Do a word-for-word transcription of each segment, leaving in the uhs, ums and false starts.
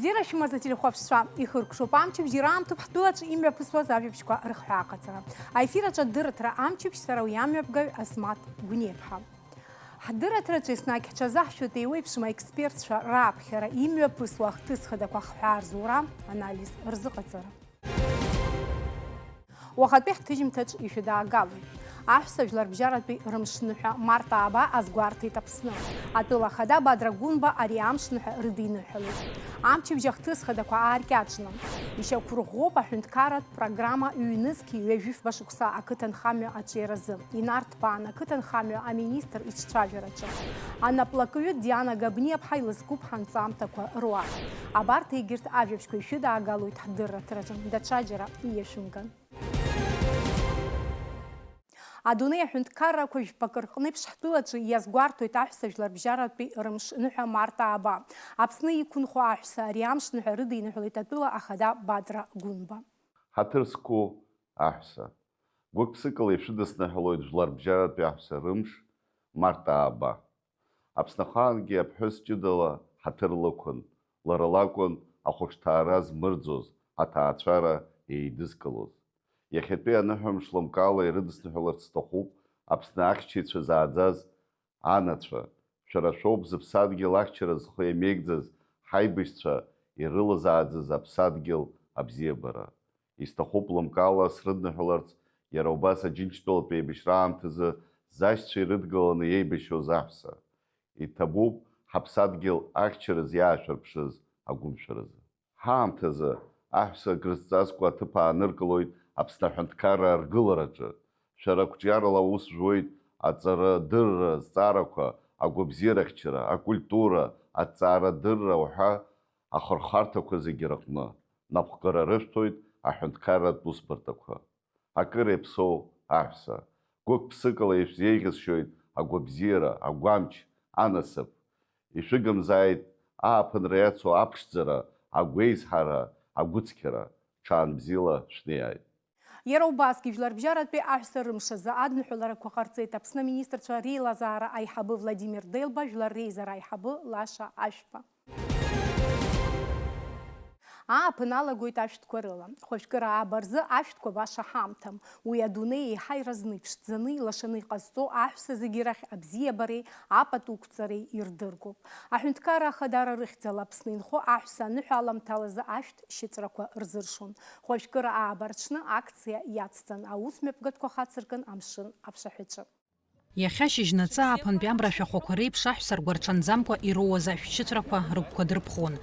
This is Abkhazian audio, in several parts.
Бзиара шәымаз, ателехәаԥшцәа, ихыркәшоуп амчыбжь, ираамҭоуп ҳтәылаҿы имҩаԥысуаз ажәабжьқәа рыхҳәааҟаҵара. Аефир аҿы адырраҭара амчыбжь, сара уи амҩаԥгаҩ Асмаҭ Гәниаԥҳа. Ҳдырраҭараҿы еснагь ҳҽазаҳшәоит еиуеиԥшым аекспертцәа рааԥхьара, имҩаԥысуа ахҭыс хадақәа ахҳәаа рзура, анализ рзыҟаҵара. Уахатәи ҳҭыжьымҭаҿ ишәыдаагалоит. Аҳәса жәларбжьаратәи рымшныҳәа март ааба азгәарҭеит Аԥсны. Атәыла ахада Бадра Гәынба ари амшныҳәа рыдиныҳәалеит. Амчыбжь ахҭыс хадақәа ааркьаҿны. Ишьақәырӷәӷәоуп аҳәынҭқарратә программа ҩнызқьи ҩажәи фба шықәса ақыҭанхамҩа аҿиаразы. Инарҭбаан ақыҭанхамҩа аминистр иҿцәажәараҿы. Анаплакҩы Диана Габниаԥҳа илызкуп ҳанҵамҭақәа руак. Абарҭ егьырҭ ажәабжьқәа ишәыдаагалоит ҳдырраҭараҿы, даҽаџьара ииашәымган. Адунеи аҳәынҭқаррақәа жәпакы рҟны еиԥш ҳтәылаҿы иазгәарҭоит аҳәса жәларбжьаратәи рымш ныҳәа март ааба. Аԥсны иқәынхо аҳәса ари амш ныҳәа рыдиныҳәалеит атәыла ахада Бадра Гәынба. Ҳаҭыр зқәу аҳәса. Гәык-ԥсыкала ишәыдысныҳәалоит жәларбжьаратәи аҳәса рымш, март ааба. Аԥсны ахаангьы аԥҳәыс ҷыдала ҳаҭыр лықәын, лара лакәын ахәышҭаара змырӡоз, аҭаацәара еидызкылоз. Иахьатәи аныҳәамш лымкаала ирыдысныҳәаларц сҭахуп Аԥсны ахьчаҩцәа зааӡаз анацәа, шәара шәоуп зыԥсадгьыл ахьчара зхы иамеигӡаз ҳаибашьцәа ирылазааӡаз аԥсадгьыл абзиабара. Исҭахуп лымкаала срыдныҳәаларц иара убас Аџьынџьтәылатә еибашьра аамҭазы зашьцәа ирыдгыланы иеибашьуаз аҳәса. Иҭабуп ҳаԥсадгьыл ахьчараз иаашәырԥшыз агәымшәаразы. Ҳаамҭазы аҳәса акрызҵазкуа аҭыԥ ааныркылоит Аԥсны аҳәынҭқарра аргылараҿы. Шәара ақәҿиарала аус жәуеит аҵара-дырра азҵаарақәа, агәабзиарахьчара, акультура, аҭҵаарадырра уҳәа ахырхарҭақәа зегьы рыҟны. Напхгара рышәҭоит аҳәынҭқарратә усбарҭақәа. Акыр иаԥсоу аҳәса, гәык-ԥсыкала ишәзеиӷьасшьоит агәабзиара, агәамч, анасыԥ. Ишәыгымзааит ааԥынра иацу аԥшӡара, агәеизҳара, агәыцқьара, ҽаанбзиала шәнеиааит. Иара убасгьы Жәларбжьаратәи аҳәса рымш азы адныҳәаларақәа ҟарҵеит Аԥсны аминистрцәа реилазаара аиҳабы Владимир Делба, Жәлар реизара аиҳабы Лаша Ашәба. Ааԥын алагоит ашәҭқәа рыла. Хәажәкыра ааба рзы ашәҭқәа баша ҳамҭам. Уи адунеи еиҳа иразнеиԥшӡаны, илашаны иҟазҵо аҳәса зегьы рахь абзиабареи апату қәҵареи ирдыргоуп. Аҳәынҭқарра ахадара рыхьӡала Аԥсны инхо аҳәса аныҳәа аламҭалазы ашәҭ шьыҵәрақәа рзыршон. Хәажәкыра ааба рҽны акциа иацҵан, аус мҩаԥгатәқәа хацыркын амшын аԥшаҳәаҿы. Иахьа шьыжьнаҵы ааԥынтәи амра ашәахәақәа реиԥш аҳәса ргәарҽанӡамкәа ироуаз ашәшьыцәрақәа рыгәқәа дырԥхон.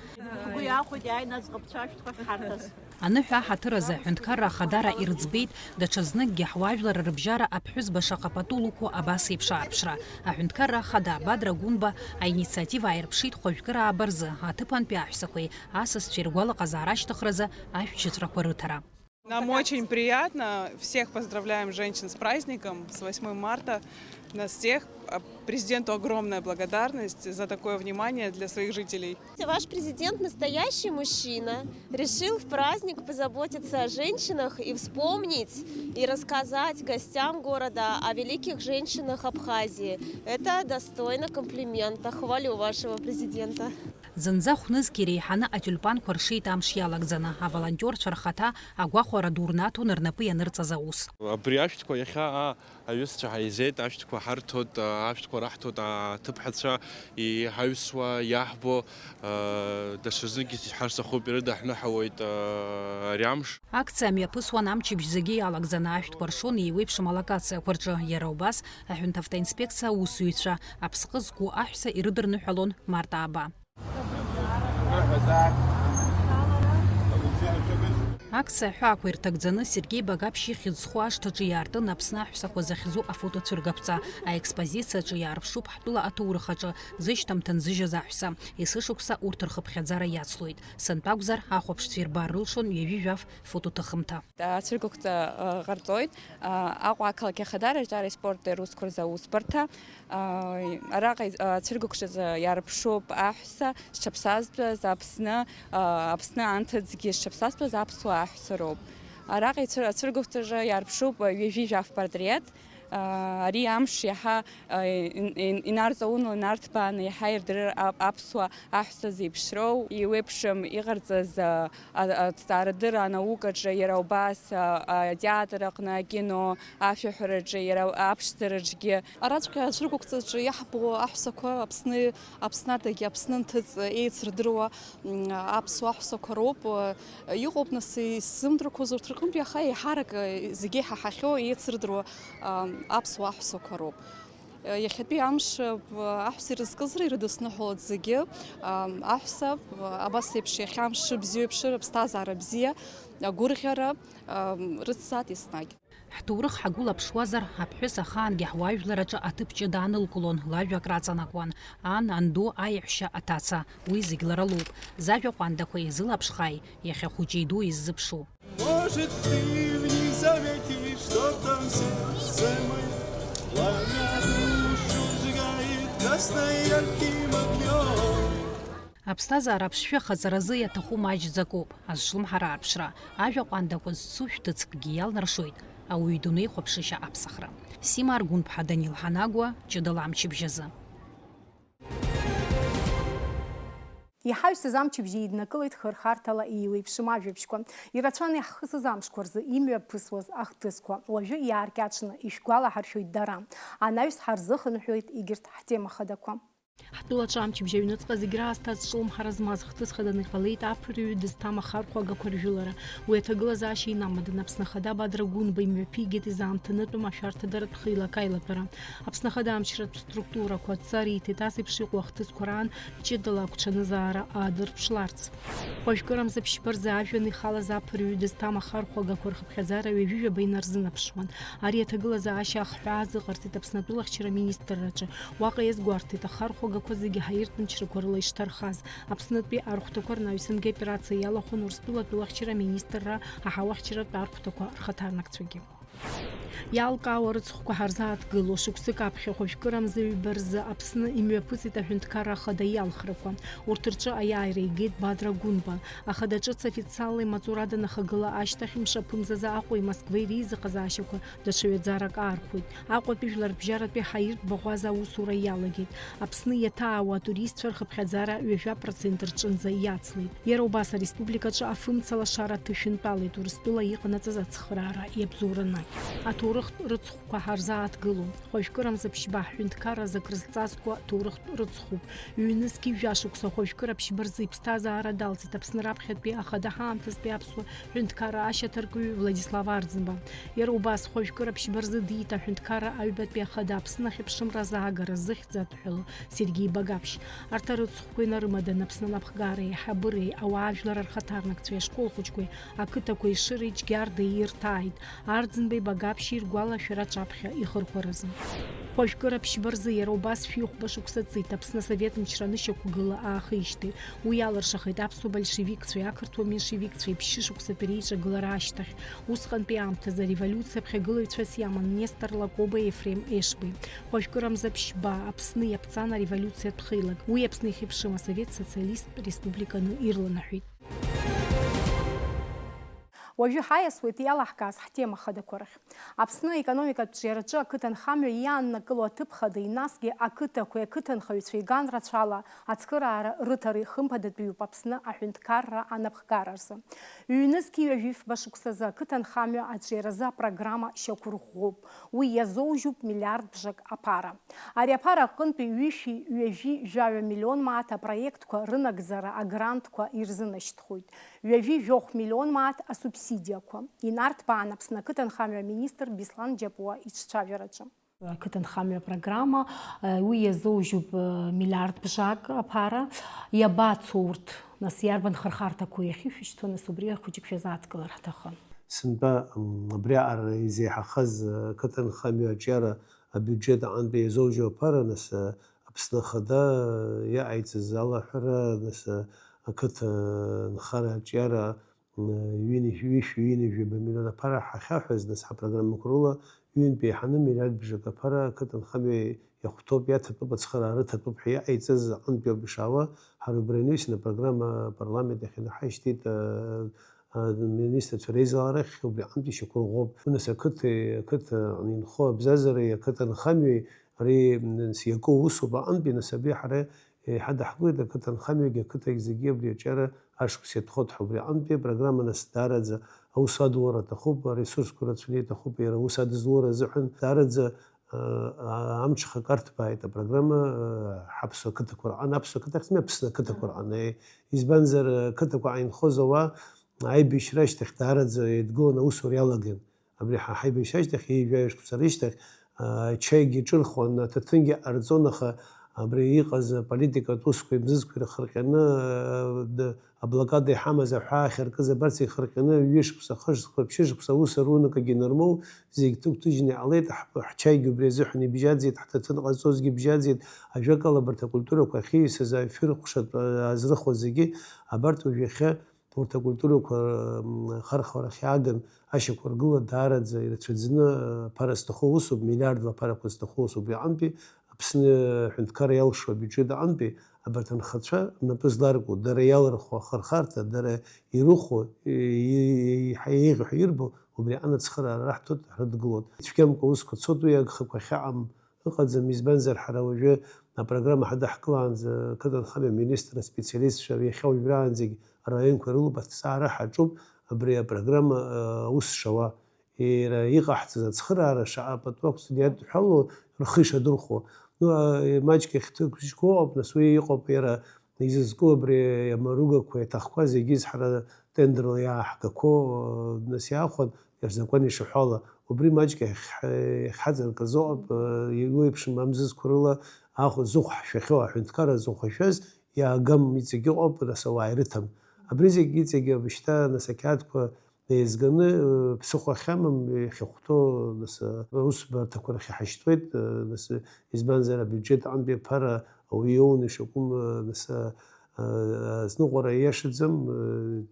Ҳгәы иахәеит иааины аӡӷабцәа ашәҭқәа ахьҳарҭаз. Аныҳәа аҳаҭыр азы аҳәынҭқарра ахадара ирыӡбеит, даҽазныкгьы ҳуаажәлар рыбжьара аԥҳәызба шаҟа пату лықәу абас еиԥш аарԥшра. Аҳәынҭқарра ахада Бадра Гәынба аинициатива ааирԥшит хәажәкыра ааба рзы аҭыԥантәи аҳәсақәеи асасцәеи ргәалаҟазаара ашьҭыхразы ашәшьыцәрақәа рыҭара. Нам очень приятно. Всех поздравляем женщин с праздником, с восьмым марта. Нас всех. А, президенту огромная благодарность за такое внимание для своих жителей. Ваш президент настоящий мужчина. Решил в праздник позаботиться о женщинах и вспомнить, и рассказать гостям города о великих женщинах Абхазии. Это достойно комплимента. Хвалю вашего президента. Зынӡа хәнызқь иреиҳаны атиулпанқәа ршеит амш иалагӡаны, аволонтиорцәа рхаҭа агәахәара ду рнаҭон рнапы ианырҵаз аус. Абри ашәҭқәа иахьа, аа, аҩызцәа ҳаизеит, ашәҭқәа ҳарҭоит, аа, ашәҭқәа раҳҭоит, аа, аҭыԥҳацәа, иҳаҩсуа, иаҳбо, аа, даҽазныкгьы сҳәар сҭахуп, ирыдаҳныҳәалоит, аа, ари амш. Акциа мҩаԥысуан амчыбжь зегьы иалагӡаны, ашәҭқәа ршон еиуеиԥшым алокациақәа рҿы, иара убас аҳәынҭавтоинспекциа аусзуҩцәа, аԥсҟы зқәу аҳәса ирыдырныҳәалон март ааба. Акциа аҳәаақәа ирҭагӡаны Сергеи Багаԥшь ихьӡ зху ашҭаҿы иаартын Аԥсны аҳәсақәа захьӡу афотоцәыргақәҵа. Аекспозициаҿы иаарԥшуп ҳтәыла аҭоурых аҿы зышьҭамҭа нзыжьыз аҳәса. Есышықәса урҭ рхыԥхьаӡара иацлоит. Сынтәа акәзар, ахәаԥшцәа ирбар рылшон ҩажәи жәаф фотоҭыхымҭа. Ацәыргақәҵа, а, ҟарҵоит, а, Аҟәа ақалақь ахадара аҿиареи аспорти русқәа рзы аусбарҭа. Араҟа ацәыргақәҵаҿы иаарԥшуп аҳәса зҽаԥсазтәыз Аԥсны, Аԥсны анҭыҵгьы зҽаԥсазтәыз аԥсуа аҳәса роуп. Араҟа ицәыр-, ацәыргақәҵаҿы иаарԥшуп ҩажәи жәаф портрет, Ари амш иаҳа инарҵауланы, инарҭбааны иаҳа ирдырыр аԥсуа аҳәса зеиԥшроу, еиуеиԥшым иҟарҵаз аҭҵаарадырра анаукаҿы, иара убас атеатр аҟны, акино, ашәаҳәараҿы, иара аԥшӡараҿгьы. Араҵәҟьа ацәыргақәҵаҿы иаҳбо аҳәсақәа Аԥсны, Аԥсны адагьы Аԥсны нҭыҵ еицырдыруа аԥсуа аҳәсақәа роуп. Иҟоуп, нас, исзымдырқәоз урҭ рҟынтә, аха еиҳарак зегьы иҳаҳахьоу еицырдыруа аԥсуа аҳәсақәа роуп. Иахьатәи амш аҳәса ирызкызар ирыдысныҳәалоит зегьы. Аҳәса абас еиԥш иахьа амш бзиоу еиԥш рыԥсҭазаара бзиа, агәырӷьара рыцзаат еснагь. Ҳҭоурых ҳагәылаԥшуазар, аԥҳәыс ахаангьы ҳуаажәлар аҿы аҭыԥ ҷыда анылкылон, лажәак раҵанакуан. Ан, анду, аиҳәшьа, аҭаца, уи зегь лара лоуп. Зажәа ҟәандақәа иазылаԥшхааи, иахьа хәыҷи-дуи иззыԥшу? Может, ты в них заметишь, что там в сердце моем пламя душу сжигает красной ярким огнём. Аԥсҭазаара аԥшшәы ахаҵаразы иаҭаху маҷӡакоуп, азҿлымҳара аарԥшра, ажәа ҟәандақәа зцу шәҭыцкгьы иалнаршоит ауаҩы идунеихәаԥшышьа аԥсахра. Сима Аргәынԥҳа, Данил Ҳанагәа, ҷыдала амчыбжь азы. Иҳаҩсыз амчыбжь еиднакылеит хырхарҭала еиуеиԥшым ажәабжьқәа. Ирацәан иаҳхысыз амшқәа рзы имҩаԥысуаз ахҭысқәа. Уажәы иааркьаҿны ишәгәалаҳаршәоит дара. Анаҩс ҳарзыхынҳәуеит егьырҭ ҳтема хадақәа. Ҳтәылаҿы амчыбжь аҩныҵҟа зегь раасҭа азҿлымҳара змаз хҭыс хаданы иҟалеит аԥырҩы дызҭам ахархәагақәа ржәылара. Уи аҭагылазаашьа инамадан, Аԥсны Ахада Бадра Гәынба имҩаԥигеит изаамҭанытәым ашәарҭадаратә хеилак аилатәара. Аԥсны Ахада амчратә структурақәа адҵа риҭеит, ас еиԥш иҟоу ахҭысқәа раан ҷыдала агәҽанызаара аадырԥшларц. Хәажәкырамза ԥшьба рзы ажәҩан ихалаз аԥырҩы дызҭам ахархәагақәа рхыԥхьаӡара ҩажәи жәаба инарзынаԥшуан. Ари аҭагылазаашьа ахҳәаа азыҟарҵеит Аԥсны атәылахьчара министрраҿы. Уаҟа иазгәарҭеит ахархәагақәа зегьы ҳаиртә мчрақәа рыла ишҭархаз. Аԥснытәи архәҭақәа рнаҩсангьы аоперациа иалахәын Урыстәыла атәылахьчара аминистрра аҳауахьчаратә архәҭақәа рхаҭарнакцәагьы. Иалкаауа рыцхәқәа ҳарзааҭгыло, шықәсык аԥхьа хәажәкырамза ҩба рзы Аԥсны имҩаԥысит аҳәынҭқарра ахада иалхрақәа. Урҭ рҿы аиааира игеит Бадра Гәынба. Ахада ҿыц официалла имаҵура данахагыла ашьҭахь, мшаԥымзазы Аҟәеи Москвеи реизыҟазаашьақәа даҽа ҩаӡарак аархәеит. Аҟәатәи жәларбжьаратәи ҳаиртә баӷәаза аусура иалагеит. Аԥсны иаҭаауа атуристцәа рхыԥхьаӡара ҩажәа процент рҿынӡа иацлеит. Иара убас ареспубликаҿы афымца лашара аҭышәынтәалеит Урыстәыла иҟанаҵаз ацхыраара иабзоураны. Аҭоурыхтә рыцхәқәа ҳарзааҭгыло. Хәажәкырамза ԥшьба ҳҳәынҭқарразы акрызҵазкуа ҭоурыхтә рыцхәуп. Ҩнызқьи жәашықәса хәажәкыра ԥшьба рзы иԥсҭазаара далҵит Аԥсны раԥхьатәи ахада ҳаамҭазтәи аԥсуа ҳәынҭқарра ашьаҭаркҩы Владислав Арӡынба. Иара убас хәажәкыра ԥшьба рзы диит аҳәынҭқарра аҩбатәи ахада Аԥсны ахьыԥшымра азаагара зыхьӡ адҳәало Сергеи Багаԥшь. Арҭ арыцхәқәа инарымадан Аԥсны анапхгара аиҳабыреи ауаажәлар рхаҭарнакцәеи ашкол хәыҷқәеи ақыҭақәеи Шыреи Џьгьардеи ирҭааит Арӡынбеи Багаԥшьи ргәалашәара аҿаԥхьа ихырхәаразы. Хәажәкыра ԥшьба рзы иара убас шәи хәба шықәса ҵит Аԥсны асовет мчра анышьақәгыла аахижьҭеи. Уи алыршахеит аԥсуа большевикцәеи ақырҭуа меншевикцәеи ԥшьышықәсатәи реиҿагылара ашьҭахь. Усҟантәи аамҭазы ареволиуциа ԥхьагылаҩцәас иаман Нестор Лакоба, Ефрем Ешбеи. Хәажәкырамза ԥшьба Аԥсны иаԥҵан ареволиуциатә хеилак. Уи Аԥсны ихьыԥшым асовет социалисттә республиканы ирланаҳәеит. Уажәы ҳаиасуеит иалаҳкааз ҳтема хадақәа рахь. Аԥсны аекономикатә ҿиараҿы ақыҭанхамҩа иааннакыло аҭыԥ хадеи, насгьы ақыҭақәеи ақыҭанхаҩцәеи ганрацәала ацхыраара рыҭареи хымԥадатәиуп Аԥсны аҳәынҭқарра анапхгара рзы. Ҩнызқьи ҩажәи фба шықәсазы ақыҭанхамҩа аҿиаразы апрограмма шьақәырӷәӷәоуп. Уи иазоужьуп миллиард бжак аԥара. Ари аԥара аҟынтәи ҩышәи ҩажәи жәаҩа миллион мааҭ апроектқәа рынагӡара агрантқәа ирзынашьҭхоит. Ҩажәи жәохә миллион мааҭ асубсидиақәа. Инарҭбаан Аԥсны ақыҭанхамҩа аминистр Беслан Џьапуа иҿцәажәараҿы. Ақыҭанхамҩа апрограмма, уи иазоужьуп миллиард бжак аԥара. Иабацо урҭ? Нас иарбан хырхарҭақәоу иахьышәышьҭуа? Нас убри хәыҷык шәазааҭгылар ҳҭахын. Сынтәа, м, абриаҟара изеиҳахаз, э, ақыҭанхамҩа аҿиара абиуџьет аҟынтәи иазоужьу аԥара, нас, э, Аԥсны Ахада, э, иаҟаиҵаз алаҳәара, нас, э, ақыҭа, э, нхара аҿиара, м, ҩынҩажәи, ҩынҩажәи жәаба миллион аԥара ҳахьаҳәаз, нас ҳапрограммақәа рыла ҩынтә еиҳаны миллиард бжак аԥара ақыҭанхамҩа иахәҭоуп, иаҭатәуп, ацхыраара рыҭатәуп ҳәа иҟаиҵаз аҟынтәи ауп ишаауа, ҳара убри анаҩсан апрограмма апарламент ахь инаҳашьҭит, э, аминистрцәа реизаларахь убри аҟынтәи ишьақәырӷәӷәоуп. Нас ақыҭеи, ақыҭа инхо абзазареи, ақыҭа нхамҩеи ари, нас, иаку усуп аҟынтәи, нас абри ҳара еиҳа даҳгылеит, ақыҭа нхамҩагьы, ақыҭагь зегьы абри аҿиара ашықәс иатәхоит ҳәа. Убри аҟынтәи апрограмма, нас, даараӡа аус адулара аҭахуп, аресурсқәа рацәаны иҭахуп, иара аус адызулара азыҳәан даараӡа, а, амҽхак арҭбааит апрограмма, а, ҳаԥсуа қыҭақәа рҟан, аԥсуа қыҭа ахьӡ-, Аԥсны ақыҭақәа рҟан, еи. Избанзар, ақыҭақәа ааинхоз ауаа аибашьра ашьҭахь даараӡа еидгыланы аусура иалагеит. Абри ҳа ҳаибашьра ашьҭахь, ҩажәа шықәса рышьҭахь, а, ачаигьы ҿырхуан, аҭаҭынгьы ҟарҵон, аха абри иҟаз аполитикатә усқәеи мзызқәеи рхырҟьаны, а, д-, аблокада иҳамаз аҳәаа ахьаркыз абарҭ зегь хырҟьаны, ҩышықәса, хышықәса, ԥшьышықәса аус арунакагьы нырмоу, зегь ҭыгәҭыжьны иҟалеит, ҳ-, ҳчаигьы убри азыҳәан ибжьаӡит, ҳҭаҭын ҟазҵозгьы бжьаӡит, ажәакала, абарҭ акультурақәа ахьиҩсыз, афҩы рыхәшатә, а, азрыхуа зегьы абарҭ уажәы иахьа урҭ акультурақәа, м, ахархәарахь иааган ашьақәыргыла даараӡа ирацәаӡаны, ԥара зҭаху усуп, миллиардла ԥарақәа зҭаху усуп. Уи аҟынтәи Аԥсны аҳәынҭқарра иалшо абиуџьет аҟынтәи абарҭ анхацәа рнапы зларку, дара иалырхуа ахырхарҭа, дара ирыхәо, и-, и-, еиҳа еиӷьу ҳәа ирбо, убри аҟны ацхыраара раҳҭоит, ҳрыдгылоит. Цәгьамкәа аусқәа цоит, уи агхақәа ахьаҟам ыҟаӡам, избанзар, ҳара уажәы апрограмма ҳадаҳкылаанӡа, ақыҭанхамҩа аминистр аспециалистцәа иахьа уажәраанӡагь араионқәа ирылоуп, аҭҵаара ҳаҿуп абри апрограмма, а, аус шауа. Иара иҟаҳҵаз ацхыраара шаҟа пату ақәҵаны иадҳәалоу рхы ишадырхәо. Ну, а, маҷк иахьҭыгәжьқәоу ыҟоуп, нас уи иҟоуп иара изызку абри амаругақәа иаҭахқәа зегьы ҳара тендерла иааҳгақәоу, нас иаахәан, иара закәан ишаҳәала. Убри маҷк иахь-, иахьҳаҵаркыз ыҟоуп, уеиԥшым амзызқәа рыла ахә-, зыхә ҳшәахьоу, аҳәынҭқарра зыхәашәаз иаагам иҵегь ыҟоуп, нас ауаа ирыҭам. Абри зегь иҵегь абжьҭа, нас, ақьаадқәа еизганы, ԥсыхәа ахьамам, иахьахәҭоу, нас, аусбарҭақәа рахь иҳашьҭуеит, нас, избанзар, абиуџьет аҟынтәи аԥара ауаҩы иоуны ишакәым, нас, азныҟәара ииашаӡам,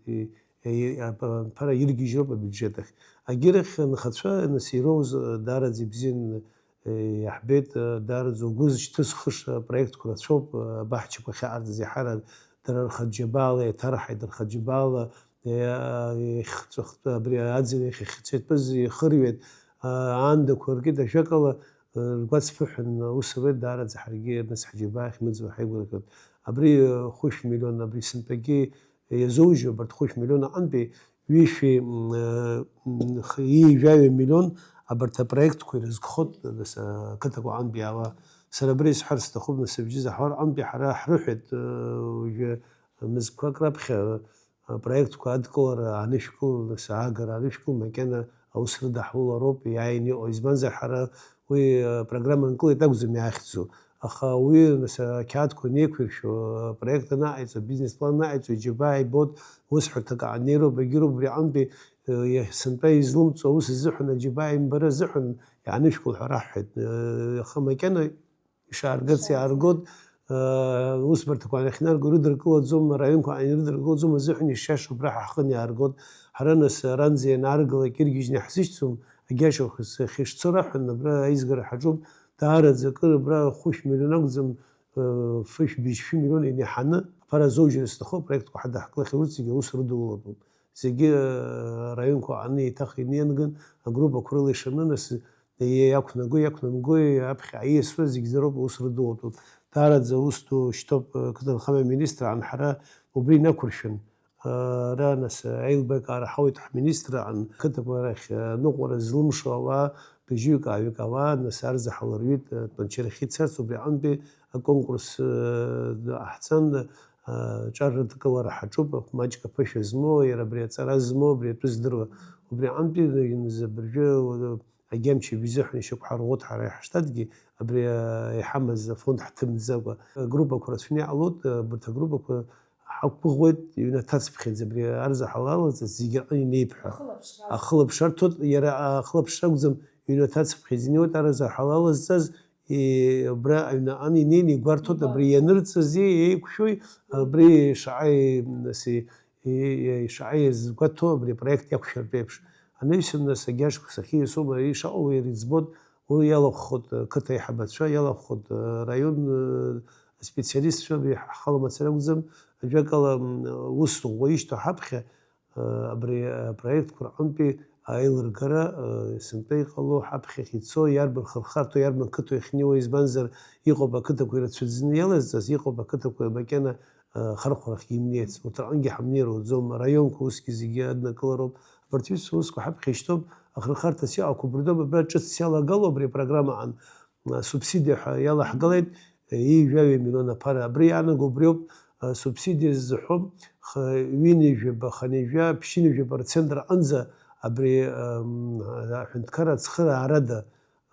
и-, и-, аԥара иргьежьроуп абиуџьет ахь. Агьырахь анхацәа, нас, ироуз даараӡа ибзиан, иаҳбеит, даараӡа угәы зышьҭызхыша апроектқәа рацәоуп, абаҳчақәа ахьаҟарҵаз иаҳарак дара рхатә џьабаала еиҭарҳаит, рхатә џьабаала, иахьҵәахтәы, абри аӡын иахь иахьцәатәыз ихырҩеит, аандақәа ркит, ажәакала, ргәаҵԥыҳәан аус руеит, даараӡа ҳаргьы нас ҳџьабаа ахьмыӡуа ҳаигәырӷьоит. Абри хәышә миллион, абри сынтәагьы иазоужьу абарҭ хәышә миллион аҟынтәи ҩышәи, м, х-, ҩажәаҩа миллион абарҭ апроектқәа ирызкхоит, нас, ақыҭақәа аҟынтә иаауа. Сара абра исҳәарц сҭахуп, нас, абжьы заҳауа рҟынтәи ҳара ҳрыҳәеит, уажәы мызкқәак раԥхьа, апроектқәа адкылара анышәкыл, нас, аагара анышәкыл, макьана аус рыдаҳулароуп иааины иҟоу. Избанзар, ҳара уи апрограмма нкылеит акәӡам иахьӡу. Аха уи, нас, ақьаадқәа анеиқәиршәо, апроект анаҟаиҵо, абизнес-план анаҟаиҵо, иџьабаа ибоит, усҳәарҭак ааннеироуп, егьироуп, убри аҟынтәи, э, иахь сынтәа излымҵуа аус азыҳәан, аџьабаа имбара азыҳәан иаанышәкыл ҳәа раҳҳәеит. Э, аха макьана ишааргац иааргоит, э, усбарҭақәа анахьнарго ирыдыркылаӡом, араионқәа анирыдыркылаӡом азыҳәан ишиашоу убра ҳахын иааргоит. Ҳара, нас, аранӡа ианааргалак иргьежьны иаҳзышьҭӡом, агьашьахә ахьышцо раҳәан, абра аизгара ҳаҿуп. Даараӡа акыр абра хәышә миллион акәӡам, э, фышә быжьшәи миллион инеиҳаны аԥара азоужьра зҭаху апроектқәа ҳадаҳкылахьеит, урҭ зегьы аус рыдулатәуп. Зегьы, э, араионқәа аҟны еиҭах инеинган, агруппақәа рыла ишаны, нас, иақәнаго, иақәнамгои аԥхьа аиасуа зегьы роуп аус рыдулатәуп. Даараӡа аус ду шьҭоуп, э, қыҭанхамҩа аминистр анҳара убри инақәыршәан. Ара, нас, аилибакаара ҳауеит ҳминистрраан, қыҭақәа рахь аныҟәара злымшо ауаа, быжьҩык-ааҩык ауаа, нас, арзаҳал рҩит, Тәанчарахь ицарц, убри аҟынтәи аконкурс, ы, ҟаҳҵан, ы, ҿар рыдкылара ҳаҿуп, маҷк аԥышәа змоу, иара абри аҵара змоу, абри атәы здыруа. Убри аҟынтәи, ы, абыржәы, ы, агьамчыбжь изыҳәан ишьақәҳарӷәӷәоит ҳара иҳаштатгьы, абри, ы, иҳамаз афонд ҳҭымӡакәа. Агруппақәа рацәаны иҟалоит, ы, абарҭ агруппақәа Ҳақәгәыӷуеит, ҩнаҭацыԥхьаӡа абри арзаҳал алазҵаз зегьы аҟны инеип ҳәа. Ахылаԥшра. Ахылаԥшра арҭоит, иара ахылаԥшра акәӡам, ҩнаҭацыԥхьаӡа инеиуеит арзаҳал алазҵаз, и-, абра аҩнаҟны инеины игәарҭоит, абри ианырҵази, еиқәшәои, абри шаҟа и-, нас и-, и-, и-, шаҟа иазгәаҭо абри апроект иақәшәартә еиԥш. Анаҩсан, нас, агьашқәа сахьиасуам, ари шаҟоу иара иӡбоит, уи иалахәхоит, э, қыҭа аиҳабацәа, иалахәхоит, э, раион, э, аспециалистцәа, абри ҳхала мацара акәӡам, ажәакала, м, ус ӷәӷәа ишьҭоу ҳаԥхьа, Абри апроектқәа рҟынтәи аилыргара, сынтәа иҟало, ҳаԥхьахь ицо, иарбан хырхарҭоу, иарбан қыҭоу иахьнеиуа, избанзар, иҟоуп ақыҭақәа ирацәаӡаны иалазҵаз, иҟоуп ақыҭақәа макьана хархәарахьгьы имнеиц. Урҭ рҟынгьы ҳамнеир ауӡом, араионқәа усгьы зегьы аднакылароуп. Абарҭ ҩызцәа усқәа ҳаԥхьа ишьҭоуп, ахырхарҭас иҟақәоу абырдоуп, абра ҿыц иалагало абри апрограммаҟны, субсидиа ҳәа иалаҳгалеит, ҩажәа миллион аԥара. Абри иаанаго убриоуп, субсидиа ззыҳәо, х-, ҩынҩажәаба, хынҩажәа, ԥшьынҩажәаба рцентр аҟынӡа абри, ам, аҳәынҭқарра ацхыраарада,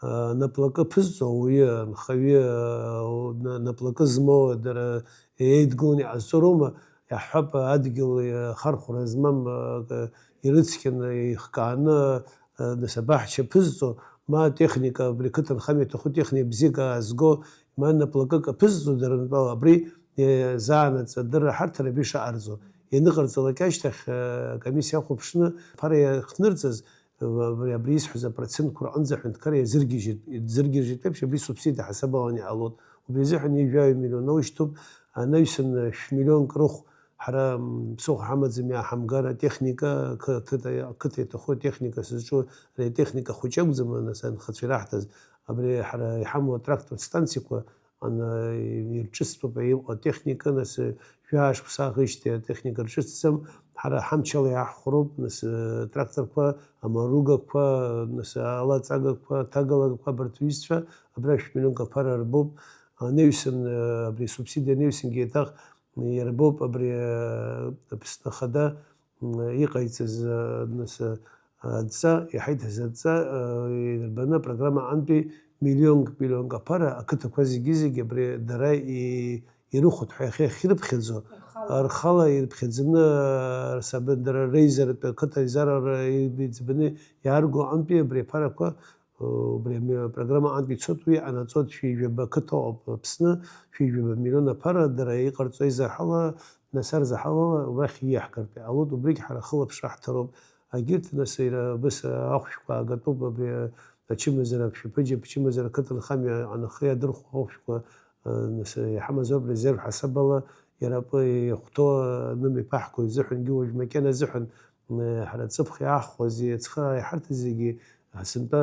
а, наплакы ԥызҵо ауаҩы, анхаҩы, а, на-, наплакы змоу дара еидгыланы иҟазҵо роума, иаҳҳәап, адгьыл, а, хархәара змам, а, ирыцқьаны, ихкааны, а, нас абаҳча ԥызҵо, ма техника, абри қыҭанхамҩа иҭаху техника бзиак аазго, ма наплакык аԥызҵо, дара рнапала абри, а, заанаҵ адырра ҳарҭар абри шаҟарҵо. Ианыҟарҵалак ашьҭахь, а, акомиссиа ахәаԥшны аԥара иахҭнырҵаз, абри, абри исҳәаз апроцентқәа рҟынӡа аҳәынҭқарра иазыргьежьит, иазыргьежьит еиԥш, абри субсидиа ҳасабаланы иҟалоит. Убри азыҳәан ҩажәаҩ миллион аушьҭуп, анаҩсан шә-миллионк рыхә ҳара, м, ԥсыхәа ҳамаӡам иааҳамгар, атехника, қыҭа, қыҭа иаҭаху атехника сызҿу, ари атехника хәыҷы акәӡам, нас, анхацәа ираҳҭаз, абри ҳара иҳамоу атрактор станциақәа, ана-, ирҿыцтәуп, иҟоу атехника, нас, жәаа шықәса аӷеижьҭеи атехника рҿыцӡам, ҳара ҳамчала иаҳхәароуп, нас, тракторқәа, амаругақәа, нас, алаҵагақәа, аҭагалагақәа, абарҭ рҩызцәа абра шә-миллионк аԥара рбоуп. Анаҩсан, абри асубсидиа анаҩсангьы еиҭах иарбоуп абри, Аԥсны Ахада, м, иҟаиҵаз, а, нас, а, адҵа, иҳаиҭаз адҵа, а, инарбаны апрограмма аҟынтәи миллионк, миллионк аԥара ақыҭақәа зегьы-зегьы абри дара и-, ирыхәоит ҳәа иахьа иахьрыԥхьаӡо, рхала. Рхала ирыԥхьаӡаны, а, рсаб-, дара реизаратә ақыҭа аизарара иӡбаны иаарго аҟынтәи абри аԥарақәа Убри ами апрограмма аҟынтә ицоит, уи иҟанаҵоит шәи жәаба қыҭа ыҟоуп Аԥсны, шәи жәаба миллион аԥара дара иҟарҵо аизарҳала, нас арзаҳалала убрахь ииаҳгартә иҟалоит, убригь ҳара хылаԥшра ҳҭароуп. Агьырҭ, нас, иара абас ахәшәқәа аагатәуп, абри ачымазара, Аԥшьаԥыџьаԥ чымазара ақыҭанхамҩа анахы иадырхәо ахәшәқәа, нас, иҳамазоуп резерв ҳасабала, иара атәы иахәҭоу анымҩаԥаҳго изыҳәангьы уажә макьана азыҳәан, ҳара ҵыԥх иаҳхуаз, ацхыраара иҳарҭаз зегьы сынтәа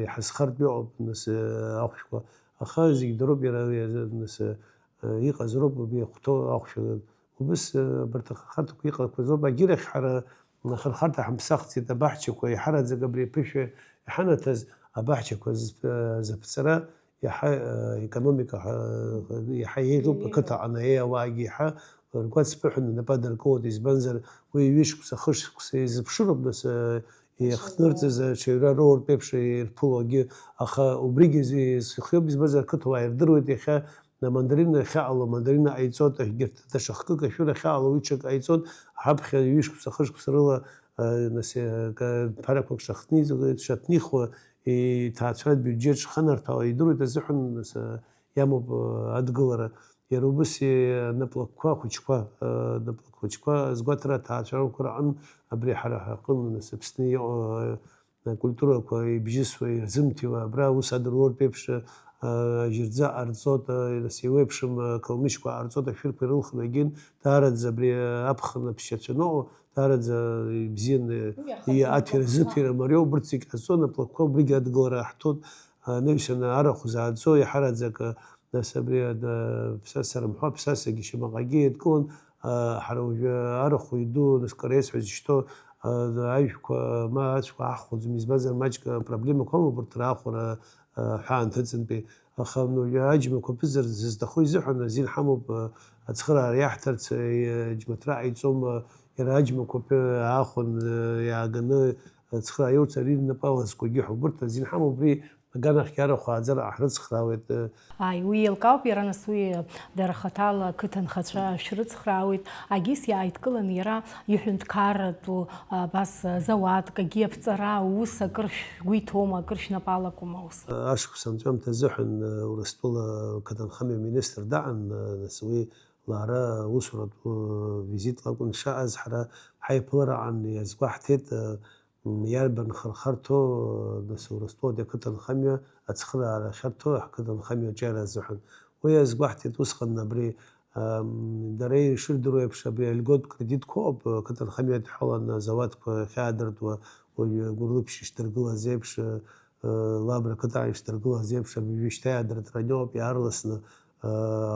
иҳазхартә иҟоуп, нас, ахәшәқәа. Аха зегь дыроуп иара, нас, иҟаз роуп, убри иахәҭоу ахәшәы. Убыс, абарҭ ахырхарҭақәа иҟақәаз роуп. Агьырахь ҳара ахырхарҭа ҳамԥсахӡеит, абаҳчақәа, иҳараӡак абри аԥышәа иҳанаҭаз абаҳчақәа зыԥ-, зыԥҵара иаҳа, э, економика ҳа-, иаҳа еиӷьуп, еиӷьуп. Ақыҭа анаеи ауаагьы иаҳа ргәаҵԥыҳәаны напы адыркылоит, избанзар, уи ҩышықәса, хышықәса изыԥшыроуп, нас, э, иахҭнырҵаз аҽаҩра роуртә еиԥш ирԥыло агьы, аха убригьы зи-, зхиоуп, избанзар, ақыҭауаа ирдыруеит иахьа, на, мандарина ахьаҟало, мандарина ҟаиҵоит, егьырҭ даҽа хкык ашәыра ахьаҟало, уи ҽак ҟаиҵоит, ҳаԥхьа ҩышықәса, хышықәса рыла, э, нас, э, ка-, ԥарақәак шахҭниҵ-, шаҭнихуа, иҭаацәаратә биуџьет шханарҭәаауа идыруеит азыҳәан, нас, э, иамоуп, э, адгылара. Иара убыс, э, наплакқәа хәыҷқәа, э, наплак хәыҷқәа азгәаҭара аҭаацәарақәа рҟын абри ҳара ҳаҟны, нас, Аԥсны иҟоу, э, акультурақәа ибжьысуа, ирзымҭиуа, абра аус адыруа урҭ еиԥш, э, ажьырӡа ҟарҵоит, э, нас, еиуеиԥшым, э, қылмышьқәа ҟарҵоит, ашәырқәа ирылхны агьын, даараӡа абри, э, аԥхын аԥсшьацәа аныҟоу, даараӡа ибзианы, уи иахатәы иаҭира-зыҭира мариоуп, урҭ зегь ҟазҵо, наплакқәа убригь адгылара ҳҭоит, анаҩсан арахә зааӡо, иаҳараӡак, нас абри ада-, Ԥсаса рымҳәо, Ԥсасагьы шьамаҟагьы еидкылон, а, ҳара уажәы арахә иду, нас Карес ҳәа зышьҭоу, а, ажәқәа, ма ацәқәа аҳхәаӡом, избанзар маҷк апроблемақәа амоуп урҭ раахәара, а, ҳәаанҭыҵынтәи. Аха, ну, аџьмақәа ԥызар зызҭаху изыҳәан азин ҳамоуп, ацхыраара иаҳҭарц, аџьмаҭра ҟаиҵом, иара аџьмақәа аахәан, иааганы ацхыраара иоуц, ари рнапы алазкуагьы ҳәа. Убырҭ азин ҳамоуп, убри аганахьгьы арахә ааӡара ҳрыцхраауеит. Ааи, уи еилкаауп, иара нас уи дара хаҭала ақыҭанхацәа шәрыцхраауеит. Агьыс иааидкылан иара иҳәынҭқарратәу, абас, зауадк, агьи аԥҵара аус акыр шәгәы иҭоума, акыр шәнапы алакума ус? Ашықәс анҵәамҭа азыҳәан, Урыстәыла ақыҭанхамҩа аминистр даҟан, нас уи лара усуратә визит лакәын дшаҟаз, ҳара ҳаиԥылараҟан иазгәаҳҭеит, м, иарбан хырхарҭоу, нас, Урыстәылатәи ақыҭанхамҩа ацхыраара ахьарҭо ҳқыҭанхамҩа аҿиара азыҳәан. Уи иазгәаҳҭеит усҟан абри Ам, дара ишырдыруа еиԥш, абри альготә кредитқәа ыҟоуп, ақыҭанхамҩа адҳәаланы азауадқәа ахьаадыртуа, уажәы Гәылрыԥшь ишдыргылаз еиԥш, э, Лабра ақыҭан ишдыргылаз еиԥш, абри уажәшьҭа иаадыртра аниоуп, иаарласны, э,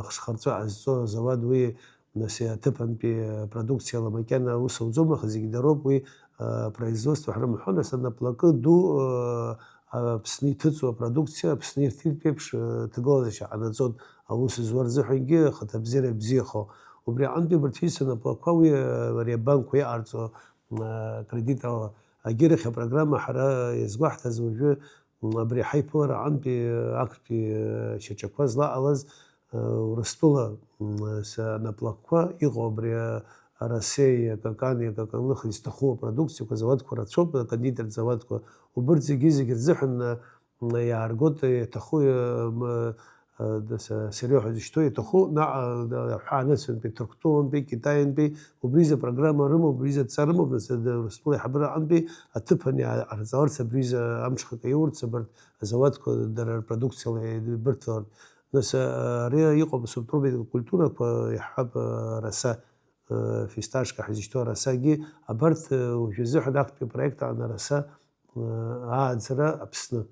ахшхырҵәа ҟазҵо азауад уи, нас, аҭыԥантәи апродукциала макьана аус ауӡом, аха зегь дароуп уи, э, производство ҳрымҳәо, нас, анаплакы ду, э, Аԥсны иҭыҵуа апродукциа Аԥсны ирҭитә еиԥш, э, ҭагылазаашьа ҟанаҵон, аус зуа рзыҳәангьы ахаҭабзиара бзиахо. Убри аҟынтәи абарҭ ҩызцәа наплакқәа уи, э, ари абанкқәа иҟарҵо, э, кредит ала. Агьырахь апрограмма ҳара иазгәаҳҭаз уажәы, м, абри ҳаиԥылара аҟынтәи, э, актәи, э, шьаҿақәа злаҟалаз, Урыстәыла, м, са-, наплакқәа иҟоу абри, а, арасеи, акакани, акаканлыхи зҭаху апродукциақәа, азауадқәа рацәоуп, акондитертә зауадқәа, убырҭ зегьы-зегьы рзыҳәан, а, м, иааргоит, иаҭаху, а, м, а, д-, са-, сырҩаҳәа зышьҭоу иаҭаху, наҟ, а, д-, аҳәаанырцәынтәи, Ҭырқәтәылантәи, Китаиантәи, убризы апрограмма рымоуп, убризы адҵа рымоуп, нас, д-, Урыстәыла аиҳабыра аҟынтәи аҭыԥан иаарҵаларц, абризы амҽхак аиурц, абарҭ азауадқәа дара рпродукциала еибырҭалартә. Нас, а, ари иҟоуп асубтропикатә культурақәа, иаҳҳәап, а, араса, а, фисташка ҳәа изышьҭоу арасагьы, абарҭ, а, уажәазыҳәан актәи апроект аан араса, а, ааӡара Аԥсны.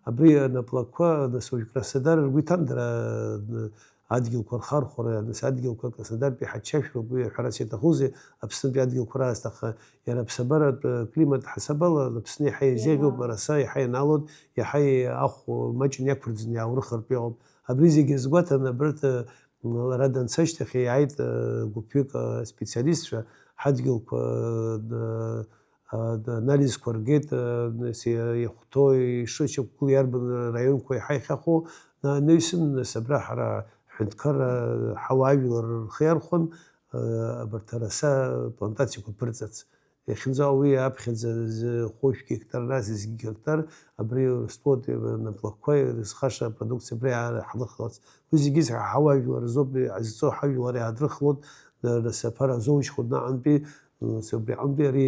Абри анаплакқәа, нас, уажә Краснодар ргәы иҭан дара, а, адгьылқәа рхархәара, нас, адгьылқәа Краснодартәи ҳаччашәроуп, уи ҳәарас иаҭахузеи, Аԥснытәи адгьылқәа раасҭа, аха иара аԥсабаратә, а, климат ҳасабала Аԥсны иаҳа иазеиӷьуп, араса иаҳа ианалоит, иаҳа ахә маҷны иақәырӡны иааурыхыртә иҟоуп. Абри зегьы азгәаҭаны, абарҭ, э, лара данца ашьҭахь, иааит, э, гәыԥҩык, э, специалистцәа, ҳадгьылқәа, э, э, анализқәа ргеит, э, нас, э, ихәҭоу, ишышьақәгылоу иарбан раионқәа иаҳа ихьахәоу, на-, анаҩсан, нас, абра ҳара ҳҳәынҭқарра, ҳауаажәлар рхы иархәан, э, абарҭ араса плантациақәа ԥырҵарц. Иахьынӡа уи аԥхьаӡа зы хәышә гектар, нас зегь гектар, абри Урыстәылатәи анаплакқәа ирызхаша апродукциа абри ааҳлыхларц. Уи зегьы ҳа ҳауаажәлар рзоуп, иҟазҵо ҳажәлар иаадрыхлоит, нас аԥара азоужьхоит наҟантәи, нас убри аҟынтәи ари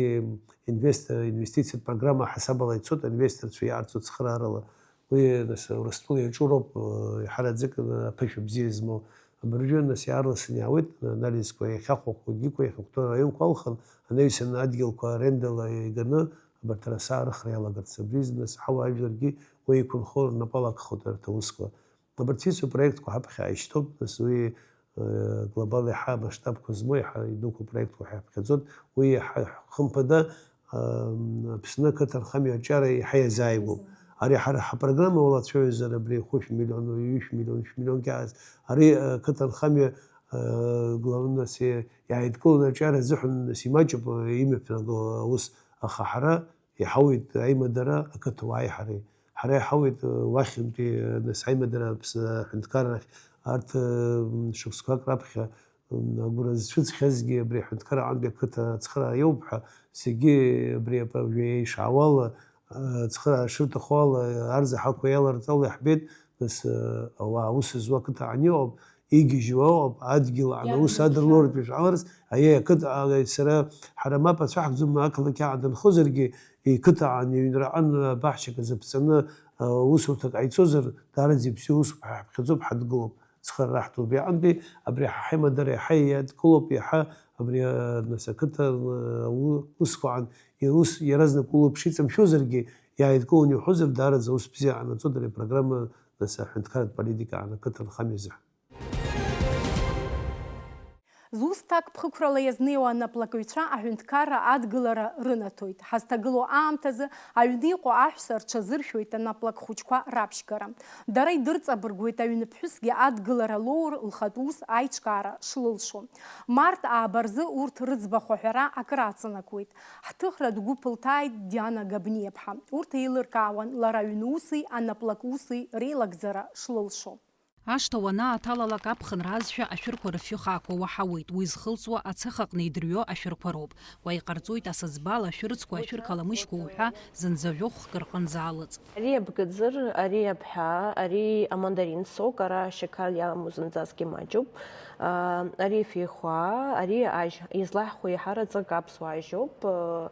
инвестор, инвестициатә программа ҳасабала ицоит, аинвесторцәа иаарцо цхыраарала. Уи, нас, Урыстәыла иаҿу роуп, э, иаҳараӡак, э, аԥышәа бзиа змоу. Абыржәы, нас, иаарласны иаауеит, анализқәа иахьахәахәагьы, иахьахәҭоу араионқәа алхын, анаҩсан адгьылқәа арендала иганы, абарҭ араса арыхра иалагарц. Абри, нас, ҳауаажәларгьы уи иқәынхо рнапы алакхоит арҭ аусқәа. Абарҭ ицу проектқәа ҳаԥхьа ишьҭоуп, нас, уи, э, глобал иаҳа амасштабқәа змоу, иаҳа идуқәа проектқәа ҳәа иаԥхьаӡоит. Уи иаҳа, хымԥада, Аԥсны ақыҭанхамҩа аҿиара иаҳа иазааигәоуп. Ари ҳара ҳапрограмма уалацәажәозар, абри хәышә миллион, ҩышә миллион, шә миллион кьаас. Ари, ақыҭанхамҩа, главномс, иааидкыланы аҿиара азыҳәан, нас, имаҷуп имҩаԥнаго аус, аха ҳара иҳауеит аимадара ақыҭауааи ҳареи. Ҳара иҳауеит уахьынтәи, нас, аимадара Аԥсны аҳәынҭқарра ахь, арҭ, шықәсқәак раԥхьа, агәра зцәыӡхьазгьы абри аҳәынҭқарра аҟынтәи ақыҭа ацхыраара иоуп ҳәа, зегьы абри апа-, уажәы еишаауала, ацхыраара шырҭаху ала, арзаҳақәа иаларҵало иаҳбеит, нас, ауаа аус зуа ақыҭа аҟны иҟоуп, игьежьуа ыҟоуп, адгьыл аҟны аус адырлоратәи шәҟаларц, аиеи, ақыҭа, а, сара, ҳара мап ацәаҳкӡом, ақалақь аҟны данхозаргьы, иқыҭа аҟны, иҩнраҟны, абаҳчак азы ԥҵаны, а, усурҭак ҟаиҵозар, даараӡа ибзиоу усуп ҳәа ҳаԥхьаӡоуп, ҳадгылоуп. Цхыраара ҳҭоуп. Иаҟантәи абри ҳа ҳаимадара иаҳа иадкылоуп, иаҳа абри, а, нас, ақыҭа, а, у-, усқәа аан, иус иаразнак улаԥш иҵамшәозаргьы, иааидкыланы иуҳәозар, даараӡа аус бзиа ҟанаҵоит ари апрограмма, нас, аҳәынҭқарратә политика аан ақыҭанхамҩа азыҳәан. Зус ҭакԥхықәрала иазнеиуа анаплакҩцәа аҳәынҭқарра адгылара рынаҭоит. Ҳазҭагылоу аамҭазы аҩны иҟоу аҳәса рҽазыршәоит анаплак хәыҷқәа раԥшьгара. Дара идырҵабыргуеит аҩны ԥҳәысгьы адгылара лоур лхатә ус аиҿкаара шлылшо. Март ааба рзы урҭ рыӡбахә аҳәара акыр аҵанакуеит. Ҳҭыхра дгәы ԥылҭааит Диана Габниаԥҳа. Урҭ еилыркаауан лара аҩны уси анаплак уси реилагӡара шлылшо. Ашҭа уанааҭалалак аԥхынра азшәа ашәырқәа рыфҩы хаақәа уаҳауеит, уи зхылҵуа ацех аҟны идырҩо ашәырқәа роуп. Уа иҟарҵоит асыӡбала ашәырцқәа, ашәыр қаламышьқәа уҳәа зынӡа жәохәк рҟынӡа алыҵ. Ари абгыӡыр, ари абҳәаа, ари амандарин сок, ара ашьақар иаламоу зынӡаск имаҷуп. Аа, ари афеихәаа, ари ажь, излаҳхәо иаҳараӡак аԥсуа ажьоуп. Э,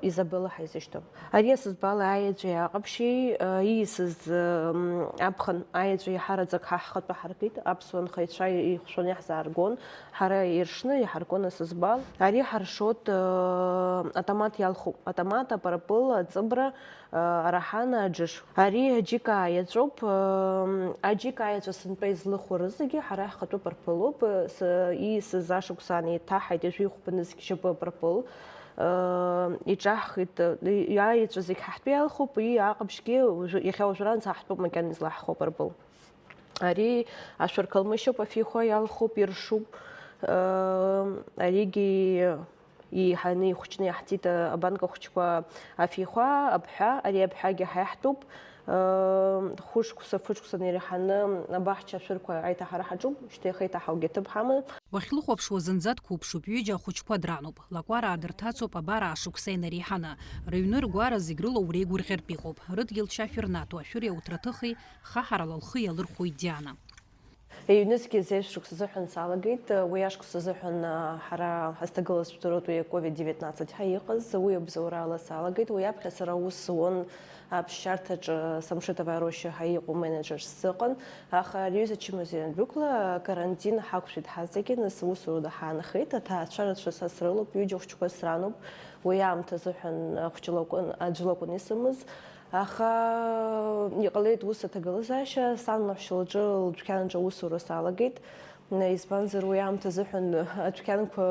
Изабелла ҳаизышьҭоуп. Ари асызбала аеҵәеи аҟаԥшьи, ииасыз, м, аԥхын аеҵәа иаҳараӡак ҳа ҳхатәы ҳаркит, аԥсуа нхаҩцәа ихәшәаны иаҳзааргон, ҳара иршны иҳаркын асызбал. Ари ҳаршот, атомат иалхуп, атомат, апарпыл, аҵыбра, араҳана, аџыш. Ари аџьыка аеҵәоуп, м, аџьыка аеҵәа сынтәа излыху рызегьы ҳара ҳхатәы парпылуп, с-, ииасыз ашықәсан еиҭаҳаит ҩажәи хәба нызқь шьапы апарпыл. Иҿаҳхит, иааиҵәа зегь ҳаҳтәы иалхуп, уи аҟаԥшьгьы уажәы, иахьа уажәраанӡа ҳаҳтәуп макьана излаҳхуа апарпыл. Ари ашәырқалмышьоуп, афихәа иалхуп, иршуп. Аригьы еиҳаны ихәҷны иаҳҵит абанка хәҷқәа, афихәа, абҳәа, ари абҳәагьы ҳаиҳтәуп. Хәышықәса, фышықәса неиреиҳаны абаҳча ашәырқәа аиҭаҳара ҳаҿуп, шьҭа иахеиҭаҳаугьы аҭыԥ ҳаман. Уахьлыхәаԥшуа зынӡа дқәыԥшуп, ҩыџьа ахәыҷқәа дрануп. Лакәараа дырҭацоуп абар аашықәса инареиҳаны. Рыҩны ргәара зегь рыла уреигәырӷьартә иҟоуп. Рыдгьыл чашә рнаҭо ашәыри ауҭраҭыхи хаҳарала лхы иалырхәоит Диана. Ҩнызқьи зежә шықәса азыҳәан салагеит. Уи ашықәс азыҳәан, а, ҳара ҳазҭагылаз жәдыруеит уи аковид девятнадцать ҳәа иҟаз, уи абзоурала салагеит. Уи аԥхьа сара аус зуан аԥсшьарҭаҿы, Самшит Аварошьа ҳәа иҟоу менеджерс сыҟан, аха ари аҩыза ачымазаҩ андәықәла, акарантин ҳақәшәеит ҳазегьы, нас усурада ҳаанхеит, аҭаацәа рацәа са срылоуп, ҩыџьа хәыҷқәа срануп, уи аамҭа азыҳәан ахәҷы лакәын, аӡә лакәын исымаз, аха иҟалеит ус аҭагылазаашьа, сан лаҳәшьа лҿы лдәқьанаҿы аусура салагеит. Избанзар, уи аамҭа азыҳәан адәқьанқәа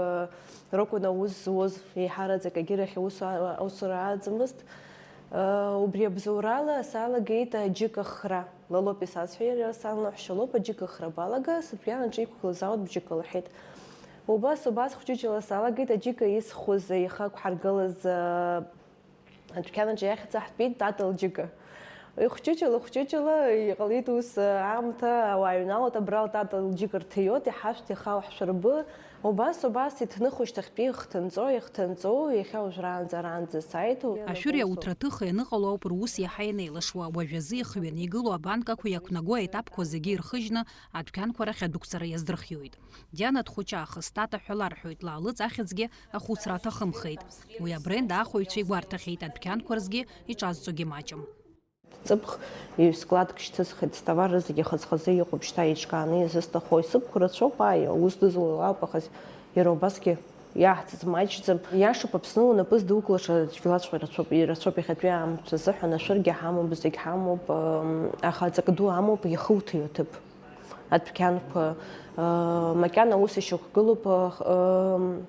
ракәын аус зуаз, еиҳараӡак агьырахь аус, аусура ааӡамызт. Убри абзоурала салагеит аџьыка хра. Лалоуп исазҳәа, иара сан лаҳәшьа лоуп, аџьыка хра балага, сыдәқьанаҿы иқәгылаз ауаҩ џьыка лҳәеит. Убас, убас хәҷыҷыла салагеит аџьыка исхәыз, ихы ақәҳаргылаз, Адәқьанаҿ иахьӡ аҳҭбеит Тата лџьыка. Ихәҷыҷыла, хәҷыҷыла иҟалеит ус, аамҭа ауаа иҩналоит, абра Тата лџьыка рҭиоит, иҳашәҭ, ихаҳә ҳшәырбы. Убас, убас иҭныху шьҭахьтәи ихҭынҵо, ихҭынҵо, иахьа уажәраанӡа аранӡа сааит. Ашәыри ауҭраҭыхи аныҟало ауп рус иаҳа инеилашуа. Уажәазы ихҩаны игылоу абанкақәа иақәнаго аетапқәа зегьы ирхыжьны адәқьанқәа рахь адәықәҵара иаздырхиоит. Диана дхәыҷаахыс, Тата ҳәа ларҳәоит, Лаалыҵ ахьӡгьы ахәыцра аҭахымхеит. Уи абренд аахәаҩцәа игәарҭахьеит, адәқьанқәа рзгьы иҿазҵогьы маҷым. Ҵыԥх ҩ-складк шьҭысхит, стовар зегьы хаз-хазы иҟоуп, шьҭа еиҿкааны иазысҭаху, исыԥхо рацәоуп, ааи, аус дызуа ауп, аха иара убасгьы иаҳҵаз маҷӡам. Иашоуп, Аԥсны унапы здукылаша аӡәгьы лацәҟа ирацәоуп, ирацәоуп, иахьатәи аамҭа азыҳәан ашәыргьы ҳамоуп, зегь ҳамоуп, м, аха аҵак ду амоуп, иахуҭиуа ҭыԥ. Адәқьанқәа, ыы, макьана ус ишьақәгылоуп, ыы,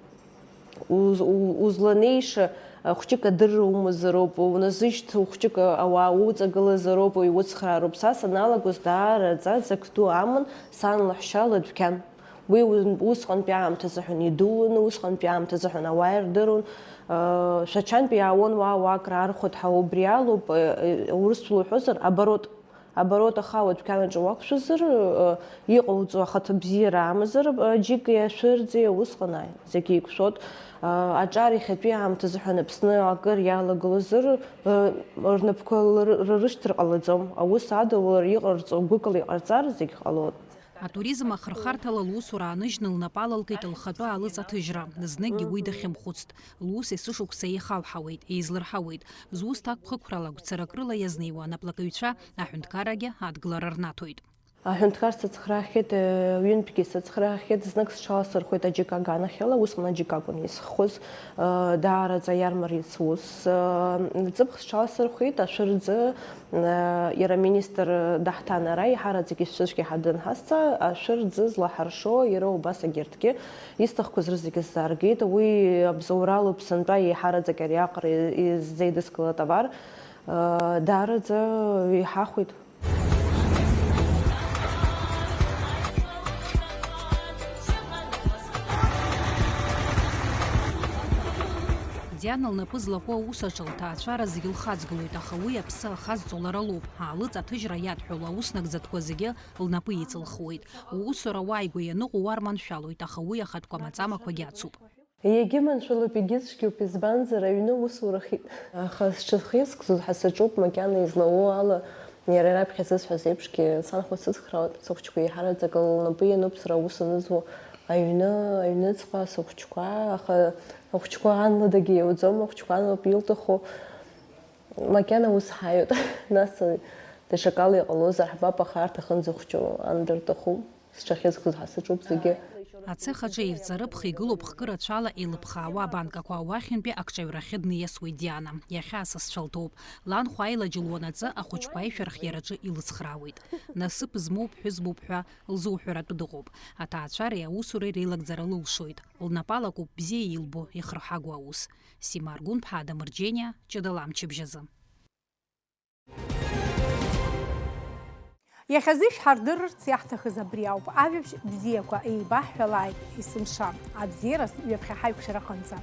уз-, у-, узланеиша, ы, хәҷык адырра умазароуп, уназышьҭ хәҷык ауаа уҵагылазароуп, уи уцхраароуп. Са саналагоз даараӡа ӡак ду аман сан лаҳәшьа лыдәқьан. Уи у-, усҟантәи аамҭа азыҳәан идууны, усҟантәи аамҭа азыҳәан ауаа ирдыруан. Ыы, Шәачантәи иаауан уа, уа акраархәоит ҳәа, убри алоуп, ы, ы, урысла уҳәозар, оборот. Оборот ахала адәқьанаҿы уақәшәазар, ы, иҟауҵо ахаҭабзиара амазар, ы, џьыки ашәырӡи усҟан ааи, зегьы еиқәшәот. Ы, аҿар иахьатәи аамҭазы ҳәа Аԥсны акыр иалагылозар, ы, рнапқәа лыр-, рырышьҭыр ҟалаӡом. Аус адулара иҟарҵо гәыкала иҟарҵар, зегь ҟалоит. Атуризм ахырхарҭала лусура ааныжьны лнапы алалкит лхатәы аалыҵаҭыжьра. Зныкгьы уи дахьымхәыцт. Лус есышықәса еихалҳауеит, еизлырҳауеит. Зус ҭакԥхықәрала, гәцаракрыла иазнеиуа анаплакыҩцәа аҳәынҭқаррагьы адгылара рнаҭоит. Аҳәынҭқар сыцхраахьеит, ҩынтәгьы сыцхраахьеит, знык сҽаласырхәит аџьыка аганахьала, усҟан аџьыка акәын исххоз, даараӡа иармариц ус, ҵыԥх сҽаласырхәит, ашәыр ӡы, иара аминистр даҳҭан ара, иҳараӡак ишәцәыцәгьа ҳадын ҳазҵаа, ашәыр ӡы злаҳаршо иара убас агьырҭгьы, исҭахқәаз рызегьы сзааргеит, уи абзоуралоуп сынтәа еиҳараӡак ариаҟара иззеидыскыло атовар, даараӡа иҳахәеит. Диана лнапы злаку аус аҿы лҭаацәара зегьы лхаҵгылоит, аха уи аԥсы ахазҵо лара лоуп. Аалыҵ аҭыжьра иадҳәалоу аус нагӡатәқәа зегьы лнапы иҵылхуеит. Уусура уааигәа ианыҟоу уарманшәалоит, аха уи ахатә кәамаҵамақәагьы ацуп. Егьыманшәалоуп, егьыцәгьоуп, избанзар, аҩны усурахеит. Аха сҽызхьыскыз ҳәа саҿуп, макьана излауоу ала, иара раԥхьа зысҳәаз еиԥшгьы, санхәыц сыцхраауеит, сыхәҷқәа еиҳараӡак лнапы иануп сара аус анызуа, Аҩны, аҩныҵҟа сыхәыҷқәа, аха ахәыҷқәа анладагьы иауӡом, ахәыҷқәа анлоуп илҭаху. Макьана ус ҳаҩуеит. Нас даҽакала иҟалозар ҳбап, аха арҭ ахьынӡахәҷу ан дырҭахуп. Сҽахьызхыз ҳа саҿуп зегьы. Ацех аҿы ивҵарыԥх игылоуп хкы рацәала еилыԥхаауа абанкақәа, уахьынтәи акҿаҩрахьы дниасуеит Диана. Иахьа асасцәа лҭоуп. Ланхәа аилаџьылуанаҵы ахәыҷқәа аишәархиараҿы илыцхраауеит. Насыԥ змоу ԥҳәызбоуп ҳәа лзуҳәаратәы дыҟоуп. Аҭаацәареи аусуреи реилагӡара лылшоит. Лнапы алакуп бзиа илбо, ихырҳагоу аус. Сима Аргәынԥҳа, Адамыр Џьениа, Ҷыдала амчыбжь азы. Иахьазы ишәҳардырырц иаҳҭахыз абри ауп. Ажәабжь бзиақәа еибаҳҳәалааит есымша. Абзиараз ҩаԥхьа ҳаиқәшәараҟынӡа.